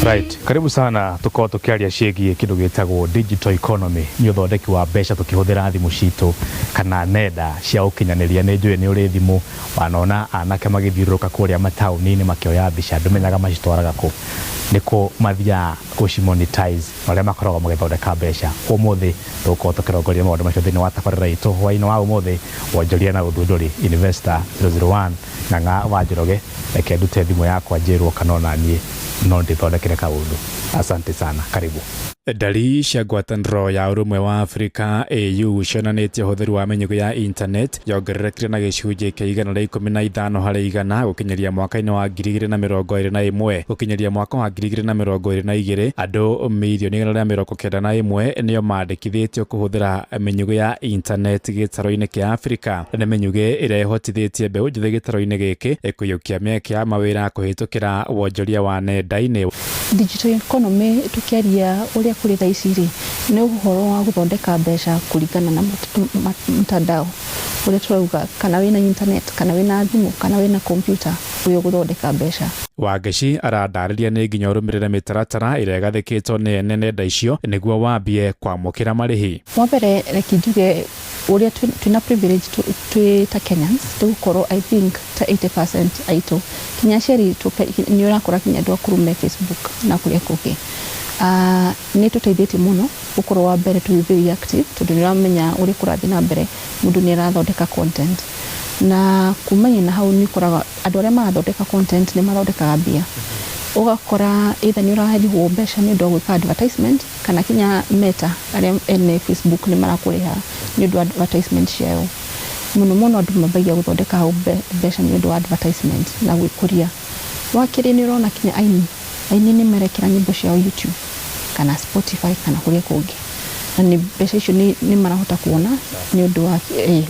Right, karibu sana. Tukorwo tukiaria ciĩgiĩ kĩndũ gĩtagwo digital economy, nĩ ũthondeki wa mbeca tũkĩhũthĩra thimũ citũ kana nenda cia ũkinyanĩria. Nĩ njũĩ nĩ ũrĩ thimũ, wanona anake magĩthiũrũrũka kũrĩa mataũni-inĩ makĩoya mbica, ndũmenyaga macitwaraga kũ, nĩkũ mathiaga gũcimonetize na ũrĩa makoragwo magĩthondeka mbeca. Ũmũthĩ tũgũkorwo tũkĩrongoria maũndũ macio thĩinĩ wa tabarĩra itũ hwaĩ-inĩ wa ũmũthĩ, wonjoria na ũthundũri, Investor 001 Ng'ang'a wa Njoroge. Reke ndute thimũ yakwa njĩrwo kana ona niĩ no ndĩthondekere kaũndũ. Asante sana, karibu. Ndari cia ngwatanĩro ya Ũrũmwe wa Afrika AU cionanĩtie ũhũthĩri wa mĩnyugũ ya internet yongererekire na gĩcunjĩ kĩa 115% gũkinyĩria mwaka-inĩ wa 2021. Gũkinyĩria mwaka wa 2022, andũ mirioni 191 nĩo mandĩkithĩtio kũhũthĩra mĩnyugũ ya internet gĩtarũ-inĩ kĩa Afrika. Nĩ mĩnyugĩ ĩrĩa ĩhotithĩtie mbeũ njĩthĩ gĩtarũ-inĩ gĩkĩ kũiyũkia mĩeke ya mawĩra kũhĩtũkĩra wonjoria wa nenda-inĩ. Digital economy, tukiaria ũrĩa kũrĩ thaa ici rĩ, nĩ ũhoro wa gũthondeka mbeca kũringana na mtandao ũrĩa tũrauga, kana wĩna internet, kana wĩna thimũ, kana wĩna computer, ũrĩa ũgũthondeka mbeca. Wangeci aradarĩria nĩ nginya ũrũmĩrĩre mĩtaratara ĩrĩa ĩgathĩkĩtwo nĩ ene nenda icio nĩguo wambie kwamũkĩra marĩhi. Wa mbere, reke njuge ũrĩa twĩna privilege twĩ ta Kenyans, tũgũkorwo, I think, ta 80% aitũ, kinya aciari itũ, nĩ ũrakora kinya andũ akũrũ me Facebook na kũrĩa kũngĩ. Nĩ tũteithĩtie mũno gũkorwo, wa mbere, tũrĩ very active, tondũ nĩ ũramenya ũrĩa kũrathiĩ na mbere, mũndũ nĩ arathondeka content, na kumania na hau nĩ ũkoraga andũ arĩa marathondeka content nĩ mathondekaga mbia. Ũgakora either nĩ ũrarĩhwo mbeca nĩ ũndũ wa gwĩka advertisement, kana kinya Meta, arĩa ene Facebook, nĩ marakũrĩha nĩ ũndũ wa advertisement ciao. Mũno mũno andũ mambagia gũthondeka hau mbeca nĩ ũndũ wa advertisement na gwĩkũria. Wa kerĩ, nĩ ũrona kinya aini nĩ marekĩra nyĩmbo ciao YouTube kana Spotify kana kũrĩa kũngĩ, na nĩ mbeca icio nĩ marahota kuona nĩ ũndũ wa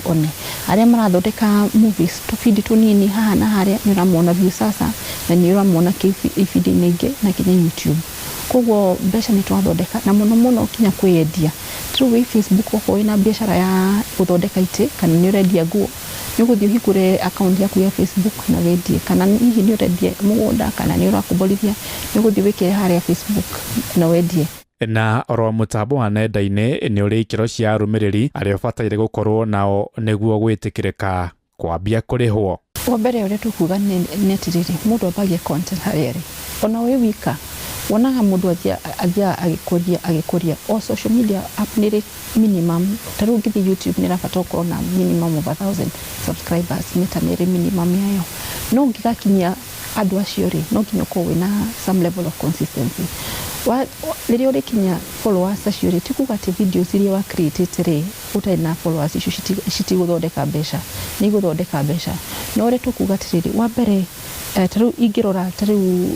one arĩa marathondeka movies, tũbindi tũnini haha na harĩa, nĩ ũramona Viusasa na nĩ ũramona ibindi-inĩ ingĩ na kinya YouTube. Koguo mbeca nĩ twathondeka, na mũno mũno kinya kwĩyendia. Rĩu wĩ Facebook, okorwo wĩna biacara ya gũthondeka itĩ kana nĩ ũrendia nguo, nĩ ũgũthiĩ ũhingũre account yaku ya Facebook na wendie, kana hihi nĩ ũrendia mũgũnda kana nĩ ũrakomborithia, nĩ ũgũthiĩ wĩkĩre harĩa Facebook na wendie. Na oro mũtambo wa nenda-inĩ nĩ ũrĩ ikĩro cia arũmĩrĩri arĩa ũbataire gũkorwo nao nĩguo gwĩtĩkĩrĩka kwambia kũrĩhwo. Wa mbere, ũrĩa tũkuga nĩ atĩrĩrĩ, mũndũ ambagia content harĩa arĩ, ona wĩ wika. Wonaga mũndũ athiaga agĩkũria agĩkũria. O social media app nĩ ĩrĩ minimum. Ta rĩu ũngĩthiĩ YouTube, nĩ ĩrabatara ũkorwo na minimum of 1,000 subscribers. Meta nĩ ĩrĩ minimum yayo. No ũngĩgakinyia andũ acio rĩ, no nginya ũkorwo wĩna some level of consistency. Rĩrĩa ũrĩkinya followers acio rĩ, ti kuga atĩ videos iria wa create rĩ, ũtarĩ na followers icio, citigũthondeka mbeca, nĩ igũthondeka mbeca. No ũrĩa tũkuga atĩrĩrĩ, wa mbere, ta rĩu ingĩrora, ta rĩu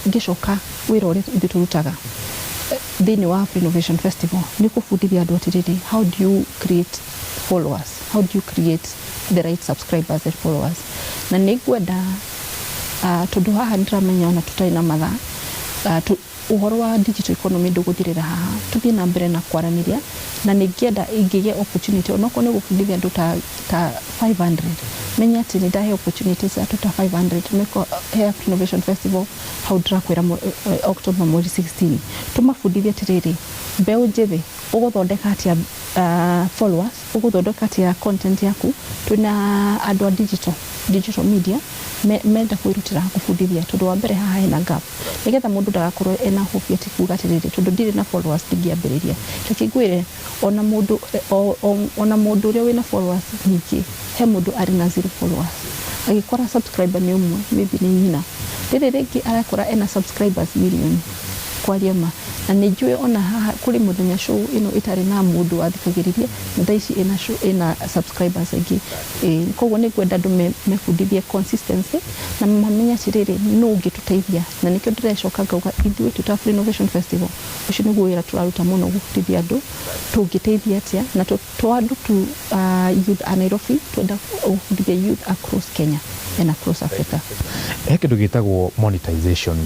ngĩcoka wĩra ũrĩa ithuĩ tũrutaga thĩinĩ wa Afro Innovation Festival nĩ kũbundithia andũ atĩrĩrĩ, how do you create followers, how do you create the right subscribers and followers? Na nĩ ngwenda, tondũ haha nĩndĩramenya ona tũtarĩ na mathaa, ũhoro wa digital economy ndũgũthirĩra haha, tũthiĩ na mbere na kwaranĩria. Na nĩ ngĩenda ingĩgĩa opportunity, onokorwo nĩ gũbundithia andũ ta 500, menye atĩ nĩ ndahe opportunities andũ ta 500 meko he Afro Innovation Festival hau ndĩrakwĩra, October mweri 16, tũmabundithie atĩrĩrĩ, mbeũ njĩthĩ, ũgũthondeka atĩa followers, ũgũthondeka atĩa content yaku. Twĩna andũ a digital media menda kwĩrutĩra gũbundithia, tondũ wa mbere haha hena gap, nĩgetha mũndũ ndagakorwo ena hope atĩ kuga atĩrĩrĩ, tondũ ndirĩ na followers ndingĩambĩrĩria. Reke ngwĩre, ona mũndũ ona mũndũ ũrĩa wĩna followers nyingĩ, he mũndũ arĩ na zero followers, agĩkora subscriber nĩ ũmwe, maybe nĩ nyina. Rĩrĩ rĩngĩ arakora ena subscribers million, kwaria ma. Na nĩ njũĩ ona haha kũrĩ mũthenya show ĩno ĩtarĩ na mũndũ wathikagĩrĩria, na thaa ici ĩna show ĩna subscribers aingĩ. Koguo nĩ ngwenda andũ mebundithie consistency na mamenye atĩrĩrĩ, nũ ũngĩtũteithia. Na nĩkĩo ndĩrecoka ngauga ithuĩ twĩ ta Afro Innovation Festival, ũcio nĩguo wĩra tũraruta mũno, gũbundithia andũ tũngĩteithia atĩa. Na to andũ tu, youth a Nairobi, twenda gũbundithia youth across Kenya and across Africa. He kĩndũ gĩtagwo monetization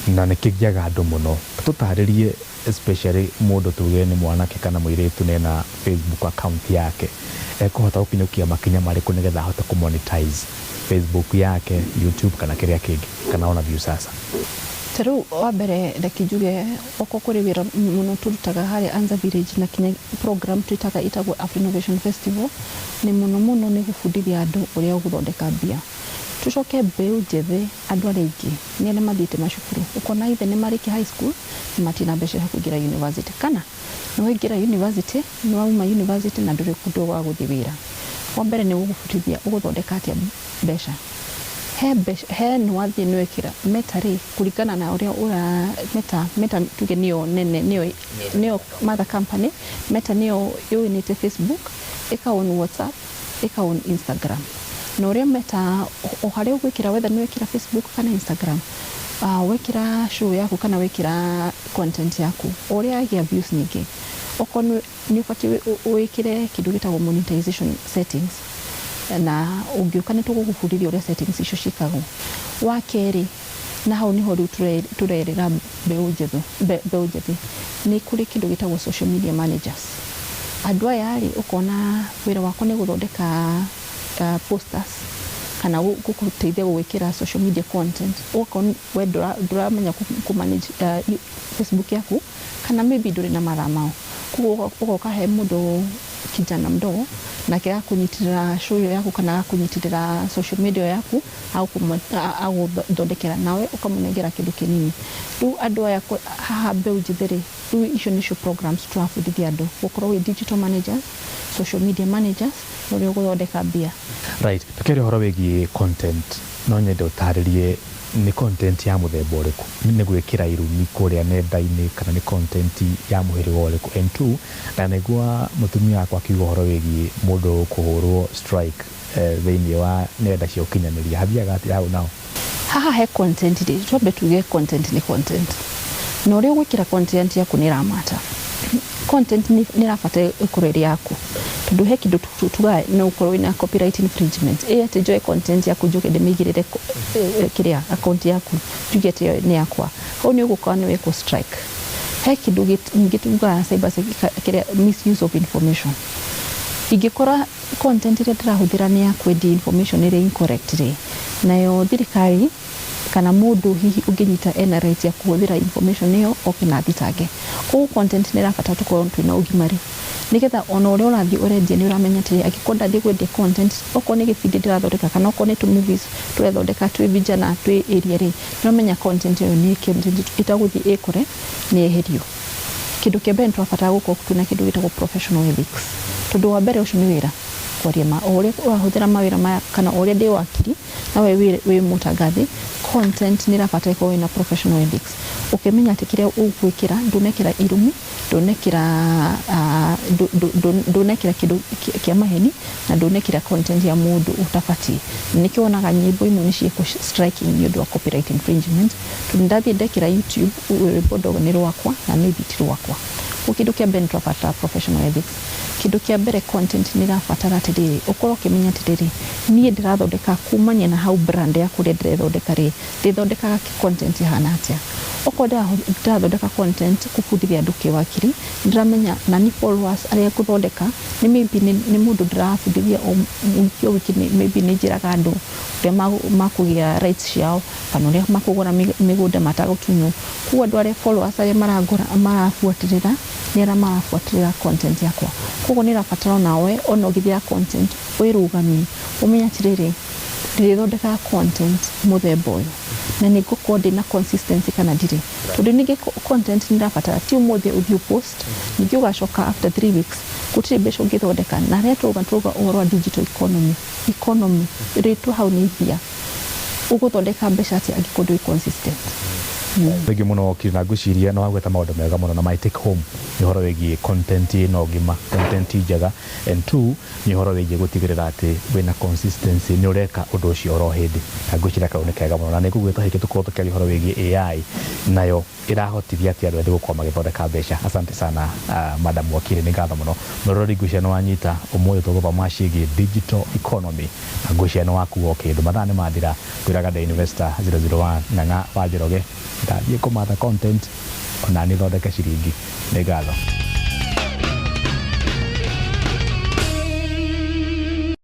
na nĩ kĩgiaga andũ mũno. Tũtarĩrie, especially mũndũ tuge nĩ mwanake kana mũirĩtu nena Facebook account yake, ekũhota gũkinyũkia makinya marĩkũ nĩgetha ahote kũ monetize Facebook yake, YouTube kana kĩrĩa kĩngĩ, kana ona Viusasa? Ta rĩu wa mbere, reke njuge okorwo kũrĩ wĩra mũno tũrutaga harĩa Anza Village na kinya program twĩtaga ĩtagwo Afro Innovation Festival, nĩ mũno mũno nĩ gũbundithia andũ ũrĩa ũgũthondeka mbia. Tũcoke mbeũ njĩthĩ, andũ arĩa aingĩ nĩ arĩa mathiĩte macukuru, ũkona ithe nĩ marĩkia high school na matina mbeca cia kũingĩra university, kana nĩ waingĩra university, nĩ wauma university na ndũrĩ kũndũ gwa gũthiĩ wĩra. Wa mbere nĩ gũgũbundithia ũgũthondeka atĩa mbeca. He mbeca, he nĩ wathiĩ nĩ wekĩra Meta rĩ, kũringana na ũrĩa ũra Meta tuge nĩyo nene, nĩyo mother company. Meta nĩyo yũĩnĩte Facebook, ĩka own WhatsApp, ĩka own Instagram. Na ũrĩa Meta o harĩa ũgwĩkĩra, whether nĩ wekĩra Facebook kana Instagram, wekĩra show yaku kana wekĩra content yaku, o ũrĩa yagĩa views nyingĩ, okorwo nĩ ũbatiĩ wĩkĩre kĩndũ gĩtagwo monetization settings, na ũngĩũka nĩ tũgũgũbundithia ũrĩa settings icio ciĩkagwo. Wa kerĩ, na hau niho rĩu tũrerĩra mbeũ njĩthĩ, nĩ kũrĩ kĩndũ gĩtagwo social media managers. Andũ aya rĩ, ũkona wĩra wakwa nĩ gũthondeka posters kana gũgũteithia gũgwĩkĩra social media content. Ũgakorwo we ndũramenya kũ manage Facebook yaku, kana maybe ndũrĩ na mathaa mao, koguo ũgoka he mũndũ kijana mdogo, nake agakũnyitĩrĩra show ĩyo yaku kana agakũnyitĩrĩra social media yaku, agũthondekera, nawe ũkamũnengera kĩndũ kĩnini. Rĩu andũ aya haha mbeũ njĩthĩ rĩ, rĩu icio nĩcio programs tũrabundithia andũ, gũkorwo wĩ digital managers, social media managers, na ũrĩa ũgũthondeka mbia. Right, tukĩaria ũhoro wĩgiĩ content, no nyende ũtarĩrie nĩ content ya mũthemba ũrĩkũ, nĩ gwĩkĩra irumi kũrĩa nenda-inĩ kana nĩ content ya mũhĩrĩga ũrĩkũ? And two, na naigua mũtumia wakwa akiuga ũhoro wĩgiĩ mũndũ kũhũrwo strike thĩinĩ wa nenda cia ũkinyanĩria, hathiaga atĩa hau nao? Haha he content rĩ, twambe tuge content nĩ content, na ũrĩa ũgwĩkĩra content yaku nĩ ĩramata. Content nĩ ĩrabatara ĩkorwo ĩrĩ yaku, tondũ he kĩndũ tugaga no ũkorwo wĩna copyright infringement, ĩ atĩ njoe content yaku, njoke ndĩmĩigĩrĩre kĩrĩa account yaku, njuge atĩ ĩyo nĩ yakwa, hau nĩ ũgũkorwo nĩ wekwo strike. He kĩndũ ningĩ tugaga cyber kĩrĩa, misuse of information. Ingĩkora content ĩrĩa ndĩrahũthĩra nĩ ya kwendia information ĩrĩa incorrect rĩ, nayo thirikari kana mũndũ hihi ũngĩnyita ena right ya kũhũthĩra information ĩyo oke na thitange. Koguo content nĩ ĩrabatara tũkorwo twĩna ũgimari, nĩgetha ona ũrĩa ũrathiĩ ũrendia nĩ ũramenya atĩrĩ, angĩkorwo ndathiĩ kwendia content, okorwo nĩ gĩbindi ndĩrathondeka kana okorwo nĩ tũ movies tũrethondeka twĩ vijana twĩ area rĩ, nĩ ũramenya content ĩyo nĩ content ĩtagũthiĩ ĩkore nĩ yeherio. Kĩndũ kĩa mbere, nĩ tũrabatara gũkorwo twĩna kĩndũ gĩtagwo professional ethics, tondũ wa mbere ũcio nĩ wĩra. Kwaria ma, o ũrĩa ũrahũthĩra mawĩra maya kana o ũrĩa ndĩ wakiri nawe wĩ mũtangathi, content nĩ ĩrabatara ĩkorwo ĩna professional ethics, ũkĩmenya atĩ kĩrĩa ũgwĩkĩra ndũnekĩra irumi, ndũnekĩra ndũnekĩra kĩndũ kĩa maheni, na ndũnekĩra content ya mũndũ ũtabatiĩ. Nĩkĩo wonaga nyĩmbo imwe nĩ ciĩkwo striking nĩ ũndũ wa copyright infringement, tondũ ndathiĩ ndekĩra YouTube rwĩmbo ndoga nĩ rwakwa na maybe ti rwakwa. Koguo kĩndũ kĩa mbere nĩ tũrabatara professional ethics. Kĩndũ kĩa mbere, content nĩ ĩrabatara atĩrĩrĩ, ũkorwo ũkĩmenya atĩrĩrĩ, niĩ ndĩrathondeka kumania na hau brand ya kũrĩa ndĩrethondeka rĩ, ndĩthondekaga content ĩhana atĩa. Okorwo ndĩrathondeka content kũbundithia andũ kĩwakiri, ndĩramenya na nĩ followers arĩa ngũthondeka nĩ maybe nĩ mũndũ ndĩrabundithia o wiki o wiki, maybe nĩ njĩraga andũ ũrĩa makũgĩa rights ciao kana ũrĩa makũgũra mĩgũnda matagũtunywo. Koguo andũ arĩa followers arĩa marangũra marabuatĩrĩra nĩ arĩa marabuatĩrĩra content yakwa. Koguo nĩ ĩrabatara onawe ona ũgĩthia content wĩrũgamie, ũmenye atĩrĩrĩ, ndĩrĩthondekaga content mũthemba ũyũ na nĩ ngũkorwo ndĩna consistency kana ndirĩ, tondũ ningĩ content nĩ ĩrabatara ti ũmũthĩ ũthiĩ post, ningĩ ũgacoka after 3 weeks, gũtirĩ mbeca ũngĩthondeka. Na harĩa turauga ũhoro wa digital economy, rĩtwa hau nĩ mbia. Ũgũthondeka mbeca atĩa angĩkorwo ndũrĩ consistent? Thengiũ mũno wakiri, na ngwĩciria nĩ wagweta maũndũ mega mũno, na my take home nĩ ũhoro wĩgiĩ content ĩno ngima, content njega, and two nĩ ũhoro wĩgiĩ gũtigĩrĩra atĩ wĩna consistency, nĩ ũreka ũndũ ũcio oro hĩndĩ, na ngwĩciria kau nĩ kega mũno. Na nĩ ngũgwĩta hĩngĩ tũkorwo tũkĩaria ũhoro wĩgiĩ AI, nayo ĩrahotithia atĩa andũ ethĩ gũkorwo magĩthondeka mbeca. Asante sana, madam wakiri, nĩ ngatho mũno. Mũroreri, ngwĩciria nĩ wanyita ũmũthĩ tũgũthoma ciĩgiĩ digital economy, na ngwĩciria nĩ wakuo kĩndũ. Mathaa nĩ mathira, ngwĩraga the investor 001 Ng'ang'a wa Njoroge, ndathiĩ kũmatha content ona nĩ thondeke ciringi. Nĩ ngatho.